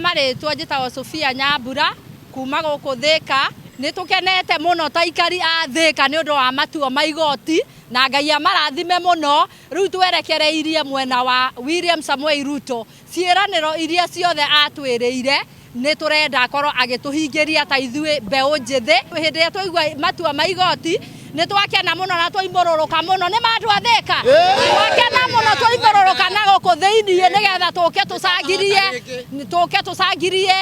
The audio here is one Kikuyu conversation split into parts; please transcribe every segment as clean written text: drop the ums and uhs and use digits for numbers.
Marĩtwa njĩtagwo Sofia Nyambura kuma gũkũ Thĩka. Nĩ tũkenete mũno ta aikari a Thĩka nĩ ũndũ wa matua ma igoti, na Ngai amarathime mũno. Rĩu twerekereirie mwena wa William Samoei Ruto. Ciĩranĩro iria ciothe atwĩrĩire nĩ tũrenda akorwo agĩtũhingĩria ta ithuĩ mbeũ njĩthĩ. Hĩndĩ ĩrĩa twaigua matua ma igoti nĩ twakena mũno na twaimũrũrũka mũno. Nĩ ma andũ a Thĩka? Twakena mũno twaimũrũrũka na gũkũ thĩiniĩ nĩgetha tũke tũcangirie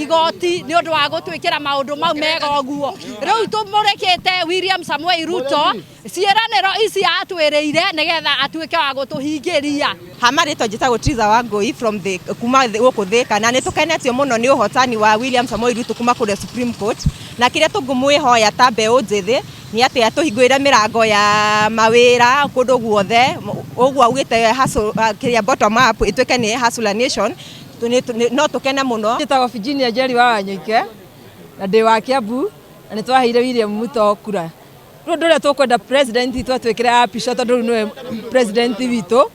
igoti nĩ ũndũ wa gũtwĩkĩra maũndũ mau mega ũguo. Rĩu tũmũrĩkĩte William Samoei Ruto ciĩranĩro ici atwĩrĩire nĩgetha atuĩke wa gũtũhingĩria. Ha marĩtwa njĩtagwo Triza Wangũi from the kuma gũkũ Thĩka, na nĩ tũkenetio mũno nĩ ũhotani wa William Samoei Ruto kuma kũrĩa Supreme Court. Na kĩrĩa tũngĩmwĩhoya ta mbeũ njĩthĩ nĩ atĩ atũhingũrĩre mĩrango ya mawĩra kũndũ guothe, ũguo augĩte hustle, kĩrĩa bottom up ĩtuĩke nĩ hustler nation. No tũkene mũno. Njĩtagwo Virginia Njeri wa Wanyũike na ndĩ wa Kiambu, na nĩ twaheire William Ruto kura. Rĩu ũndũ ũrĩa tũkwenda president witũ atwĩkĩre apisho, tondũ rĩu nĩwe president witũ,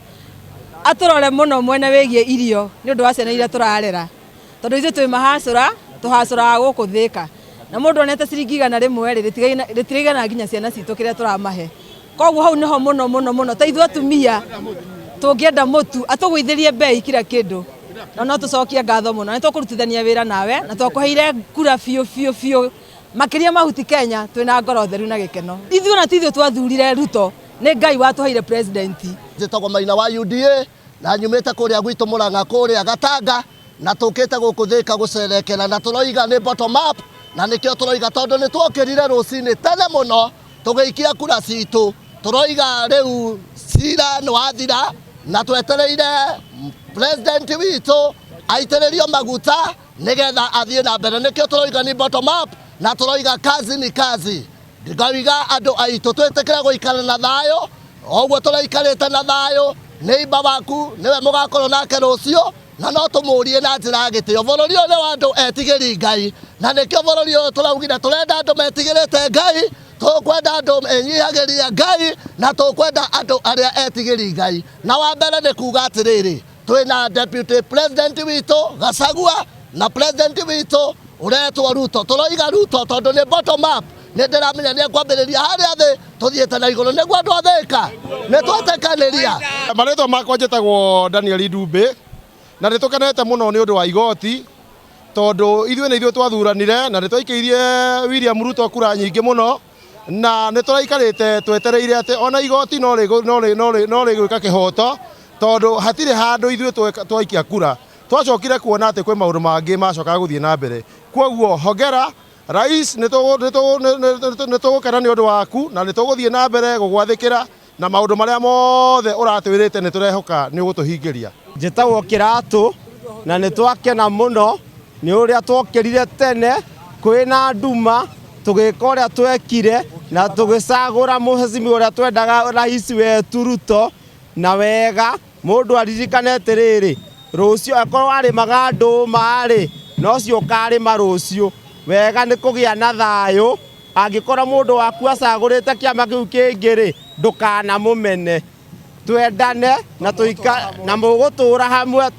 atũrore mũno mwena wĩgiĩ irio nĩ ũndũ wa ciana iria tũrarera, tondũ ithuĩ twĩ mahacũra, tũhacũraga gũkũ Thĩka, na mũndũ onete ciringi 100 rĩ, rĩtiraigana nginya ciana citũ kĩrĩa tũramahe. Koguo hau nĩho mũno mũno mũno ta ithuĩ atumia tũngĩenda mũtu atũgũithĩrie bei kila kĩndũ. Na no tũcokie ngatho mũno, nĩ tũkũrutithania wĩra nawe na twakũheire kura biũ biũ biũ makĩria mahuti Kenya, twĩna ngoro theru na gĩkeno. Ithuĩ ona ti ithuĩ twathurire Ruto, nĩ Ngai watũheire president. Njĩtagwo Maina wa UDA na nyumĩte kũrĩa gwitũ Mũrang'a, kũrĩa Gatanga, na tũkĩte gũkũ Thĩka gũcerekera, na tũroiga nĩ bottom up, na nĩkĩo tũroiga tondũ nĩ twokĩrire rũcinĩ tene mũno tũgĩikia kura citũ. Tũroiga rĩu cira nĩ wathira na twetereire president witũ aitĩrĩrio maguta nĩgetha athiĩ na mbere. Nĩkĩo tũroiga nĩ bottom up na tũroiga kazi ni kazi. Ngauga andũ aitũ twĩtĩkĩre gũikara na thayũ o ũguo tũraikarĩte na thayũ. Nĩimba waku nĩwe mũgakorwo nake rũciũ, na no tũmũrie na njĩra ya gĩtĩo. Bũrũri ũyũ nĩ wa andũ etigĩri Ngai, na nĩkĩo bũrũri ũyũ tũraugire tũrenda andũ metigĩrĩte Ngai, tũkwenda andũ menyihagĩria Ngai, na tũkwenda andũ arĩa etigĩri Ngai. Na wa mbere nĩ kuga atĩrĩrĩ, twĩna deputy president witũ Gachagua na president witũ ũretwo Ruto. Tũroiga Ruto tondũ nĩ bottom up. Nĩ ndĩramenya nĩ ekwambĩrĩria harĩa thĩ tũthiĩte na igũrũ, nĩguo andũ a Thĩka nĩ twetĩkanĩria. Marĩtwa makwa njĩtagwo Daniel Ndumbĩ, na nĩ tũkenete mũno nĩ ũndũ wa igoti, tondũ ithuĩ nĩ ithuĩ twathuranire na nĩ twaikĩirie William Ruto kura nyingĩ mũno, na nĩ tũraikarĩte twetereire atĩ ona igoti no rĩgwĩka kĩhoto, tondũ hatirĩ handũ ithuĩ twaikia kura twacokire kuona atĩ kwĩ maũndũ mangĩ macokaga gũthiĩ na mbere. Koguo hongera rais, nĩ tũgũkena nĩ ũndũ waku na nĩ tũgũthiĩ na mbere gũgwathĩkĩra, na maũndũ marĩa mothe ũratwĩrĩte nĩ tũrehoka nĩ ũgũtũhingĩria. Njĩtagwo Kĩratũ, na nĩ twakena mũno nĩ ũrĩa twokĩrire tene kwĩna nduma tũgĩka ũrĩa twekire na tũgĩcagũra mũhecimi ũrĩa twendaga, rais wetu Ruto. Na wega mũndũ aririkane atĩrĩrĩ, rũciũ akorwo arĩmaga ndũma rĩ, nocio ũkarĩma rũciũ. Wega nĩ kũgĩa na thayũ. Angĩkorwo mũndũ waku acagũrĩte kĩama kĩu kĩngĩ rĩ, ndũkanamũmene. Twendane na tũika na mũgũtũra hamwe.